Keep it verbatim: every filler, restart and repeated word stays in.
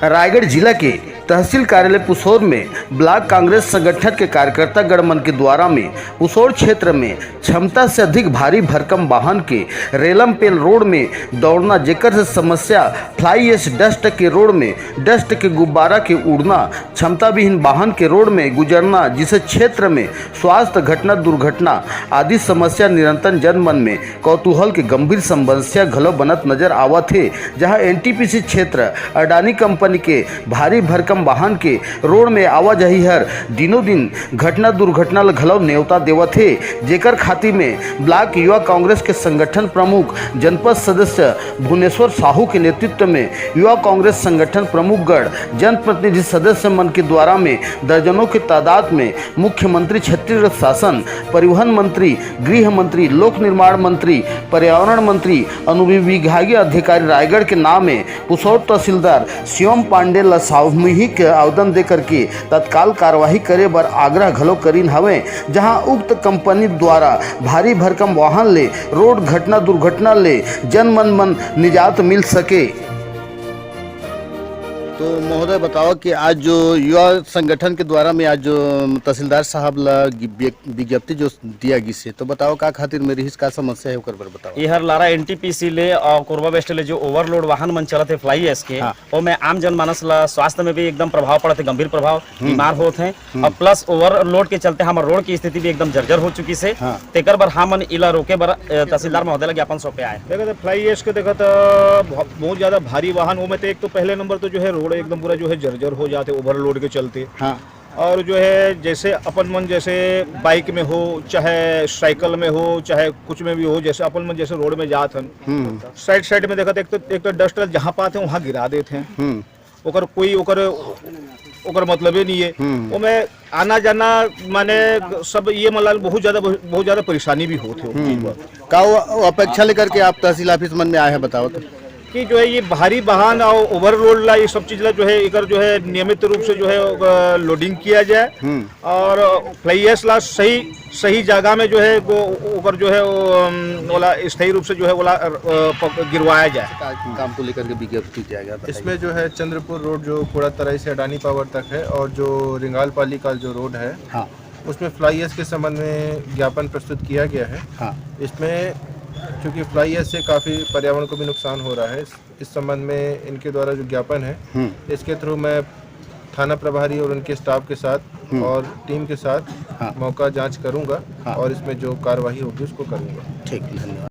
रायगढ़ जिला के तहसील कार्यालय पुसौर में ब्लॉक कांग्रेस संगठन के कार्यकर्ता गण मन के द्वारा में पुसौर क्षेत्र में क्षमता से अधिक भारी भरकम वाहन के रेलम पेल रोड में दौड़ना, जेकर से समस्या फ्लाई एश डस्ट के रोड में डस्ट के गुब्बारा के उड़ना, क्षमता विहीन वाहन के रोड में गुजरना, जिसे क्षेत्र में स्वास्थ्य घटना, दुर्घटना आदि समस्या निरंतर जनमन में कौतूहल के गंभीर समस्या घलो बनत नजर आवत हे, जहां एनटीपीसी क्षेत्र अडानी कंपनी के भारी भरकम वाहन के रोड में आवाजाही हर दिनों दिन घटना दुर्घटना ल घलो नेवता देवत हे, जेकर खातिर में ब्लॉक युवा कांग्रेस के संगठन प्रमुख जनपद सदस्य भुवनेश्वर साहू के नेतृत्व में युवा कांग्रेस संगठन प्रमुखगण, जनप्रतिनिधि सदस्य मन के द्वारा में दर्जनों के तादाद में मुख्यमंत्री छत्तीसगढ़ शासन, परिवहन मंत्री, गृह मंत्री, लोक निर्माण मंत्री, पर्यावरण मंत्री, अनुविभागीय अधिकारी रायगढ़ के नाम में पुसौर तहसीलदार शिवम पांडे ल सामूहिक आवेदन दे करके तत्काल कार्यवाही करे बर आग्रह घलो करिन हवे, जहां उक्त कंपनी द्वारा भारी भरकम वाहन ले रोड घटना दुर्घटना ले जनमन मन निजात मिल सके। तो महोदय बताओ कि आज जो युवा संगठन के द्वारा में आज जो तहसीलदार साहब ला गि-, विज्ञ-, विज्ञप्ति जो दिया गिस हे, तो बताओ का खातिर में रिहिस, का समस्या हे ओकर बर बताओ। ये हर लारा एनटीपीसी ले और कोरबा वेस्ट ले जो ओवरलोड वाहन मन चलत हे फ्लाई एश के, हाँ। ओमे आम जनमानस ला स्वास्थ्य में भी एकदम प्रभाव पड़त हे, गंभीर प्रभाव, हम्म। बीमार होत हे हम्म। और प्लस ओवरलोड के चलते हमर रोड की स्थिति भी एकदम जर्जर हो चुकी से। हाँ। तेकर बर हमन इला रोके बर, अ, तहसीलदार महोदय ला ज्ञापन सौंपे आए। देखो तो फ्लाई एश के देखो तो भ-, बहुत ज्यादा भारी वाहन, ओमे तो एक तो पहले नंबर तो जो है रोड एकदम पूरा जो है जर्जर हो जाते ओवरलोड के चलते। हाँ। और जो है जैसे अपन मन जैसे बाइक में हो, चाहे साइकिल में हो, चाहे कुछ में भी हो, जैसे अपन मन जैसे रोड में जात हन, हम्म। साइड साइड में देखत एक तो, एक तो डस्ट जहाँ पाते हैं वहाँ गिरा देते हैं। हम्म। ओकर कोई ओकर, ओकर मतलबे नहीं है। हम्म। ओमे आना जाना माने सब ये मतलब बहुत ज्यादा, बहुत ज्यादा परेशानी भी होत है। हम्म। का वो, वो अपेक्षा लेकर के आप तहसील ऑफिस मन में आए हैं, बताओ तो। कि जो है ये भारी वाहन और ओवरलोड ला, ये सब चीज ला जो है एकर जो है नियमित रूप से जो है, अ, लोडिंग किया जाए हम्म। और फ्लाई एश ला सही, सही जगह में जो है वो ओकर जो है वो, अम, वाला स्थायी रूप से जो है वाला, अ, पक-, गिरवाया जाए। का-, काम को लेकर के विज्ञप्ति दिया गया, बताइए। इसमें जो है चंद्रपुर रोड जो कोड़ातराई से अडानी पावर तक है और जो रिंगालपाली का जो रोड है, हाँ। उसमें फ्लाई एश के संबंध में ज्ञापन प्रस्तुत किया गया है। हाँ। इसमें चूंकि फ्लाई एश से काफ़ी पर्यावरण को भी नुकसान हो रहा है, इस, इस संबंध में इनके द्वारा जो ज्ञापन है, हम्म। इसके थ्रू मैं थाना प्रभारी और उनके स्टाफ के साथ हम्म। और टीम के साथ हाँ। मौका जांच करूंगा हाँ। और इसमें जो कार्रवाई होगी उसको करूंगा। ठीक, धन्यवाद।